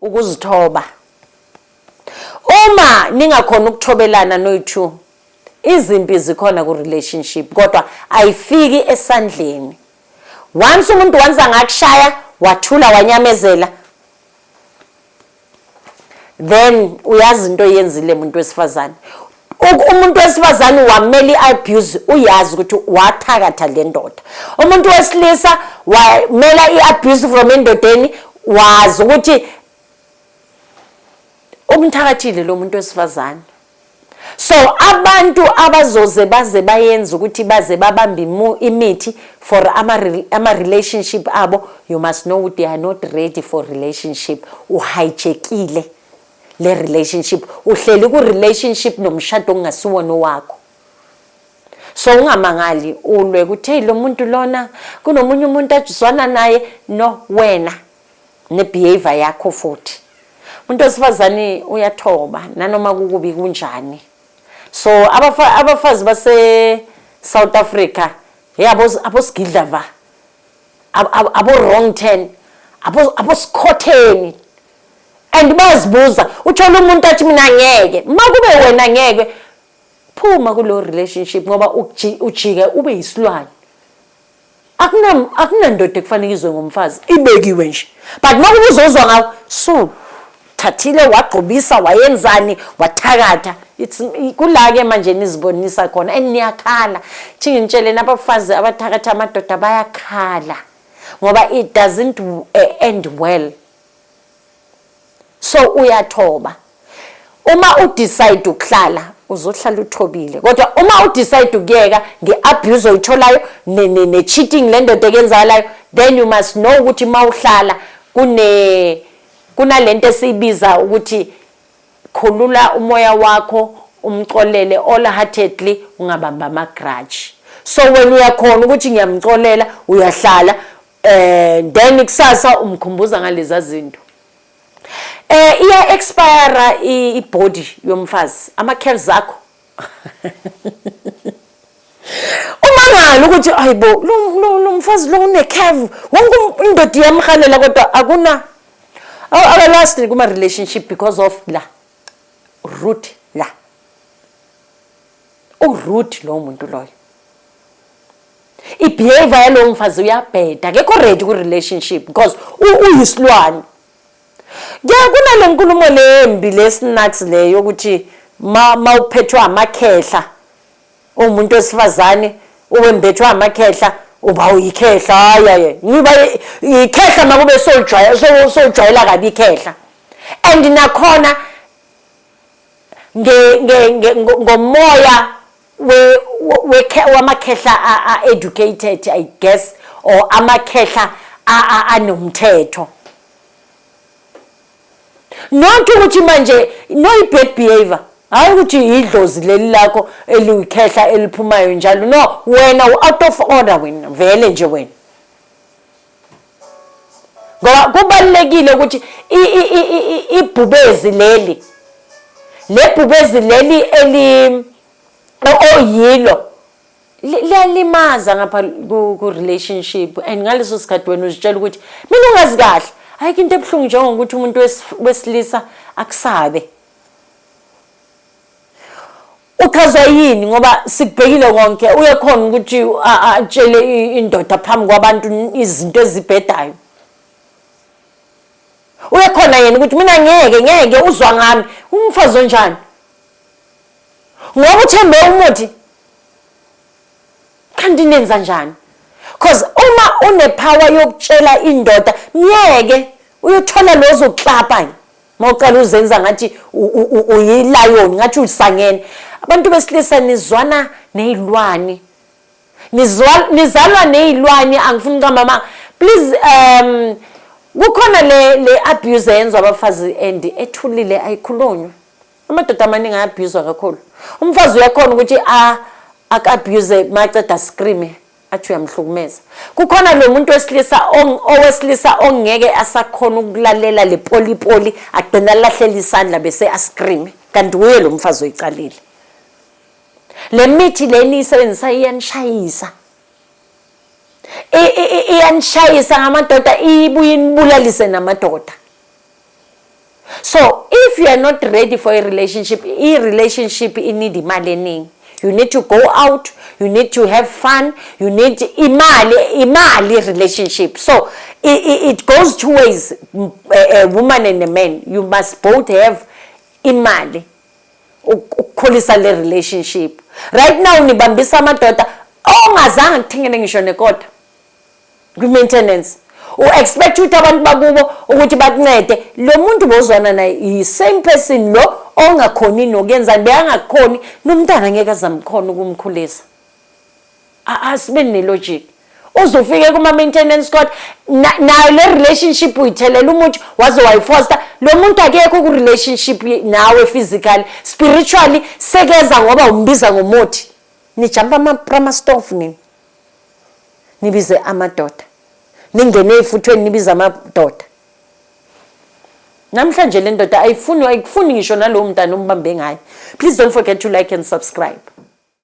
Ukuzithoba. Uma ningakhona ukuthobelana noyi-two, izimpi zikhona ku-relationship kodwa ayifiki esandleni. Once umuntu once angakushaya wathula wanyamezela, then uyazi into oyenzile muntu wesifazane. Umuntu wesifazane wamela i-abuse, uyazi ukuthi wathakatha le ndoda. Umuntu wesilisa wamela i-abuse from endodeni, wazi ukuthi umthakathile lo muntu wesifazane. So abantu abazoze baze bayenze ukuthi baze babambe imithi for ama-relationship abo, you must know ukuthi they are not ready for relationship. Uhijackile le relationship, uhleli ku-relationship nomshado okungasiwona owakho. So ungamangali ulwe ukuthi hey, lo muntu lona kunomunye umuntu ajizwana naye. No, wena ne-behavior yakho. Futhi umuntu wesifazane uyathoba nanoma kukubi kunjani. So abafazi base South Africa, hey, abosigidla va, abo wrong turn, abo sikhotheni, and bayazibuza. Uthola umuntu athi, "Mina ngeke." Makube wena ngeke, phuma kulo relationship, ngoba ujike ube yisilwane. Akunandoda ekufanele izwe ngomfazi, ibekiwe nje, but makube uzozwa ngawo, so thathile, wagqobisa, wayenzani, wathakatha. It's kula-ke manje nizibonisa khona and niyakhala. Thi ngintshele, nabafazi abathakatha amadoda bayakhala ngoba it doesn't end well. So uyathoba. Uma udecide ukuhlala, uzohlala uthobile, kodwa uma udecide ukuyeka nge-abuse oyitholayo ne-cheating le ndoda ekenzakalayo, then you must know ukuthi uma uhlala kunalento esiyibiza ukuthi khulula umoya wakho, umxolele all heartedly, ungabamba ama-grudge. So wena uyakhona ukuthi ngiyamxolela, uyahlala, then kusasa umkhumbuza ngalezi zinto. Iya expire i-body yomfazi, ama curves akho. Umangala ukuthi ayibo, lo mfazi lo une curve, wonke indoda iyamhalela, kodwa akuna akalast kuma relationship because of la root la uroot lo muntu loyo. I-behavior yalowo mfazi uyabheda, akekho ready ku-relationship because uyisilwane. Ke kunale nkulumo lembi le-snacks le yokuthi ma uphethwe amakhehla, umuntu wesifazane uwembethwe amakhehla, uba uyikhehla. Hayi, hayi, ngiba ikhehla makube sojwayela, sojwayela kabi ikhehla. And nakhona nge nge ngomoya we wamakhehla a educated, I guess, or amakhehla anomthetho, not ukuthi manje no i-bad behavior, hayi ukuthi idlozi leli lakho eliyikhehla eliphumayo njalo. No, wena u-out of order wena vele nje wena, ngoba kubalulekile ukuthi ibhubezi leli, lebhubezi leli eli oyilo liyalimaza ngapha ku relationship. And ngaleso sikhathi wena uzitshela ukuthi mina ungazi kahle, ayikho into ebuhlungu njengokuthi umuntu wesilisa akusabe. Uchazwa yini? Ngoba sikubhekile konke, uyekhona ukuthi atshele indoda phambi kwabantu izinto ezibhedayo. Uyekhona yena ukuthi mina ngeke, ngeke uzwa ngami. Umfazi onjani? Ngoba uthembe umuthi, kanti nenza njani? Cause uma unepower yokutshela indoda, myeke, uyothola lo ozoklapa. Mawuqala uzenza ngathi uyi-lion, ngathi usangene. Abantu besilisa nizwana ney'lwane, nizalwa ney'lwane. Angifuni ukuqamba, please. Kukhona le abuse eyenzwa abafazi and ethulile, ayikhulunywa. Amadoda amaningi ayabhuzwa kakhulu. Umfazi uyakhona ukuthi a ak-abuse, maceda scream athi uyamhlukumeza. Kukhona lo muntu wesilisa owesilisa ongeke asakhona ukulalela le polipoli, agcina alahlela isandla bese ascream, kanti uye lo mfazi oyicalile. Le mithi le niyisebenzisa iyanishayisa, iyanishayisa ngamadoda, ibuye inibulalise namadoda. So if you are not ready for a relationship, i-relationship i-need imali eningi. You need to go out, you need to have fun, you need imali, imali relationship. So it goes two ways, a woman and a man. You must both have imali ukukhulisa le relationship. Right now nibambisa amadoda ongazange kuthengele ngisho nekota kwi-maintenance. U-expect ukuthi abantu bakubo ukuthi bakuncede. Lo muntu bozwana naye i-same person lo ongakhoni nokuyenzani, bekangakhoni nomntana, ngeke azamkhona ukumkhulisa. Asibe ne-logic. Uzofike kuma-maintenance court nayo le relationship uyithelela umuntu waze wayifosta. Lo muntu akekho ku-relationship nawe physically, spiritually sekeza ngoba umbiza ngomuthi. Nijampa ama-pramastof nini, nibize amadoda, ningene ey'futhweni, nibize amadoda. Namhlanje le ndoda ayifuni, ayikufuni ngisho nalowo mntana umbambe ngayo. Please don't forget to like and subscribe.